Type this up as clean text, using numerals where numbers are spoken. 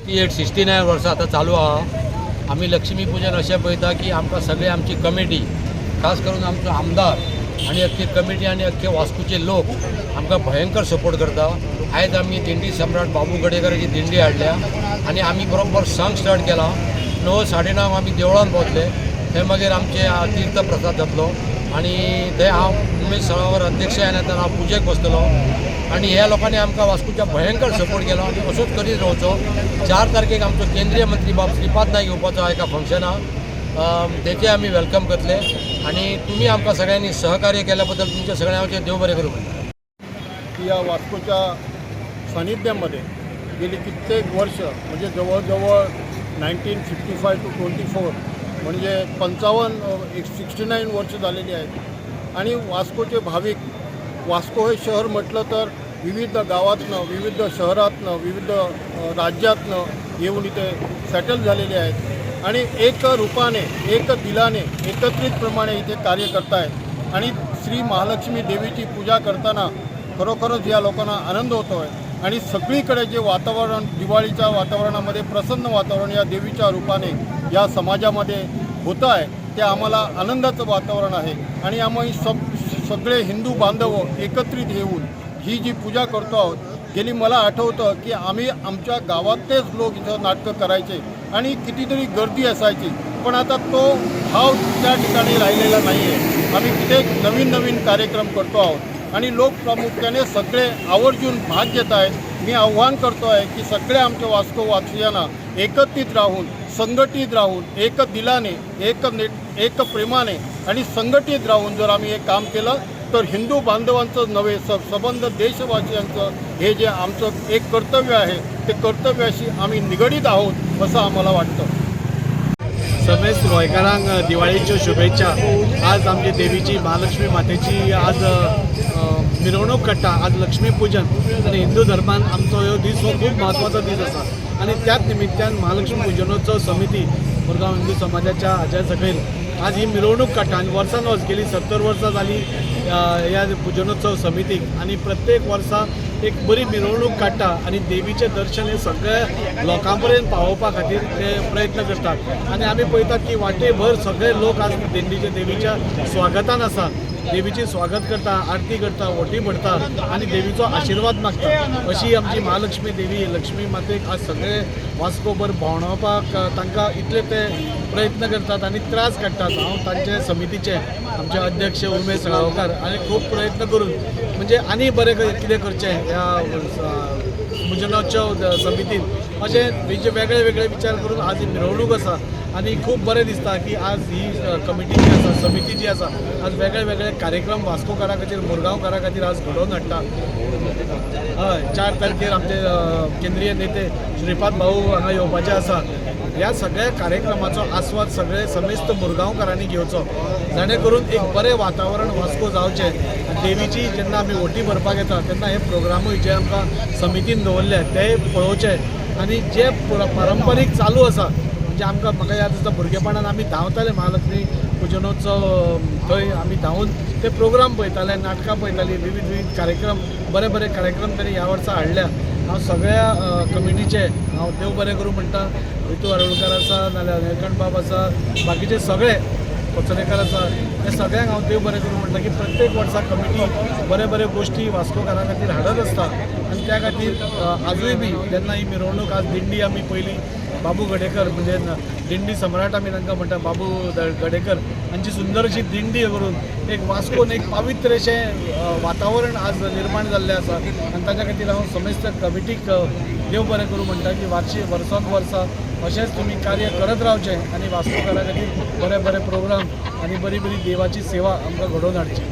68 69 वर्सां आतां चालू आहा. आमी लक्ष्मी पूजन अशें पळयता की आमकां सगळे आमची कमिटी, खास करून आमचो आमदार आनी अख्खी कमिटी आनी अख्खे वास्कोचे लोक आमकां भयंकर सपोर्ट करता. आयज आमी दिंडी सम्राट बाबू गडेकराची दिंडी हाडल्या आनी आमी बरोबर संक स्टार्ट केला. 9 9:30 आमी देवळान पावतले. थंय मागीर आमचे तीर्थ प्रसाद जातलो आनी थंय हांव उमेश सळावर अध्यक्ष ह्या नात्यान हांव पुजेक बसतलो. आनी ह्या लोकांनी आमकां वास्कोच्या भयंकर सपोर्ट केलो आनी असोच करीत रावचो. 4 तारखेक आमचो केंद्रीय मंत्री बाब श्रीपाद नायक येवपाचो आहा एका फंक्शनाक. तेचे आमी welcome करतले आनी तुमी आमकां सगळ्यांनी सहकार्य केल्या बद्दल तुमच्या सगळ्यांचे देव बरें करूं म्हणटा. की या वास्कोच्या सानिध्यामध्ये गेली कित्येक वर्ष, म्हणजे जवळजवळ 1955 to 24, म्हणजे 55, एक 69 वर्ष झालेली आहेत. आणि वास्कोचे भाविक, वास्को हे शहर म्हटलं तर विविध गावातनं, विविध शहरातनं, विविध राज्यातनं येऊन इथे सेटल झालेले आहेत आणि एक रूपाने, एक दिलाने, एकत्रितप्रमाणे इथे कार्य करतायत. आणि श्री महालक्ष्मी देवीची पूजा करताना खरोखरच या लोकांना आनंद होतो आहे. आणि सगळीकडे जे वातावरण, दिवाळीच्या वातावरणामध्ये प्रसन्न वातावरण या देवीच्या रूपाने या समाजामध्ये होतं आहे, ते आम्हाला आनंदाचं वातावरण आहे. आणि आम्ही सगळे हिंदू बांधव एकत्रित येऊन ही जी पूजा करतो आहोत, गेली मला आठवतं की आम्ही आमच्या गावातलेच लोक इथं नाटकं करायचे आणि कितीतरी गर्दी असायची. पण आता तो भाव त्या ठिकाणी राहिलेला नाही आहे. आम्ही तिथे नवीन नवीन कार्यक्रम करतो आहोत आणि लोक प्रामुख्याने सगळे आवर्जून भाग घेत आहेत. मी आव्हान करतो आहे की सगळ्या आमच्या वास्को वासियांना एकत्रित राहून, संघटित राहून, एक दिलाने, एक प्रेमाने आणि संघटित राहून जर आम्ही हे काम केलं तर हिंदू बांधवांचं नव्हे, सबंध देशवासियांचं हे जे आमचं एक कर्तव्य आहे, ते कर्तव्याशी आम्ही निगडीत आहोत असं आम्हाला वाटतं. समेस्त गोंयकारांक दिवाळीच्यो शुभेच्छा. आज आमची देवीची, महालक्ष्मी मातेची आज मिरवणूक काडटा. आज लक्ष्मी पूजन आनी हिंदू धर्मान आमचो ह्यो दीस हो खूब म्हत्वाचो दीस आसा. आनी त्याच निमित्तान महालक्ष्मी पुजनोत्सव समिती मुरगांव हिंदू समाजाच्या हाज्या सकयल आज ही मिरवणूक काडटा. आनी वर्सान वर्स, गेली 70 वर्सां जाली ह्या पुजनोत्सव समितीक आनी प्रत्येक वर्सा एक बरी मिरवणूक काडटा आनी देवीचें दर्शन हे सगळ्या लोकां पर्यंत पावोवपा खातीर ते प्रयत्न करतात. आनी आमी पळयतात की वाटेभर सगळे लोक आज दिंडीच्या, देवीच्या स्वागतान आसा. देवीची स्वागत करता, आरती करता, ओटी भरता आनी देवीचो आशिर्वाद मागता. अशी आमची महालक्ष्मी देवी, लक्ष्मी मातेक आज सगळे वास्कोभर भोंवडावपाक तांकां इतले ते प्रयत्न करतात आनी त्रास काडटात. हांव तांचे समितीचे, आमचे अध्यक्ष उमेश गांवकार आनी खूब प्रयत्न करून, म्हणजे आनी बरें कितें करचें ह्या पुजनोत्सव समितीन, अशें म्हणजे वेगळे वेगळे विचार करून आज ही मिरवणूक आसा. आनी खूब बरें दिसता की आज ही कमिटी जी आसा, समिती जी आसा, आज वेगळे वेगळे कार्यक्रम वास्कोकारा खातीर, मुरगांवकारा खातीर आज घडोवन हाडटा. हय, 4 तारखेर आमचे केंद्रीय नेते श्रीपाद भाऊ हांगा येवपाचे आसा. ह्या सगळ्या कार्यक्रमाचो आस्वाद सगळे समेस्त मुरगांवकारांनी घेवचो, जाणे करून एक बरें वातावरण वास्को जावचें. आनी देवीची जेन्ना आमी ओटी भरपाक येता तेन्ना हे प्रोग्रामूय जे आमकां समितीन दवरले ते पळोवचे. आनी जे पारंपारीक चालू आसा, म्हणजे आमकां, म्हाका याद आसा, भुरगेपणान आमी धांवताले महालक्ष्मी पुजनोत्सव थंय आमी धांवून ते प्रोग्राम पळयताले, नाटकां पळयताली. विविध विविध कार्यक्रम, बरे बरे कार्यक्रम तांणी ह्या वर्सा हाडल्या. हांव सगळ्या कमिटीचे हांव देव बरें करूं म्हणटा. रितू आरोलकार आसा, नाल्यार निळकंठ बाब आसा, बाकीचे सगळे कोचरेकार आसा, हे सगळ्यांक हांव देव बरें करूं म्हणटा की प्रत्येक वर्सा कमिटी बरे बरे गोश्टी वास्कोकारां खातीर हाडत आसता. आनी त्या खातीर आजूय बी जेन्ना ही मिरवणूक, आज दिंडी आमी पयली, बाबू गडेकर, म्हणजे दिंडी सम्राट आमी तांकां म्हणटा, बाबू गडेकर हांची सुंदर अशी दिंडी करून एक वास्कोन एक पवित्र अशें वातावरण आज निर्माण जाल्लें आसा. आनी ताच्या खातीर हांव समेस्त कमिटीक देव बरें करूं म्हणटा की वर्सान वर्सां अशेंच तुमी कार्य करत रावचें आनी वास्कोकारा खातीर बरे बरे प्रोग्राम आनी बरी बरी देवाची सेवा आमकां घडोवन हाडची.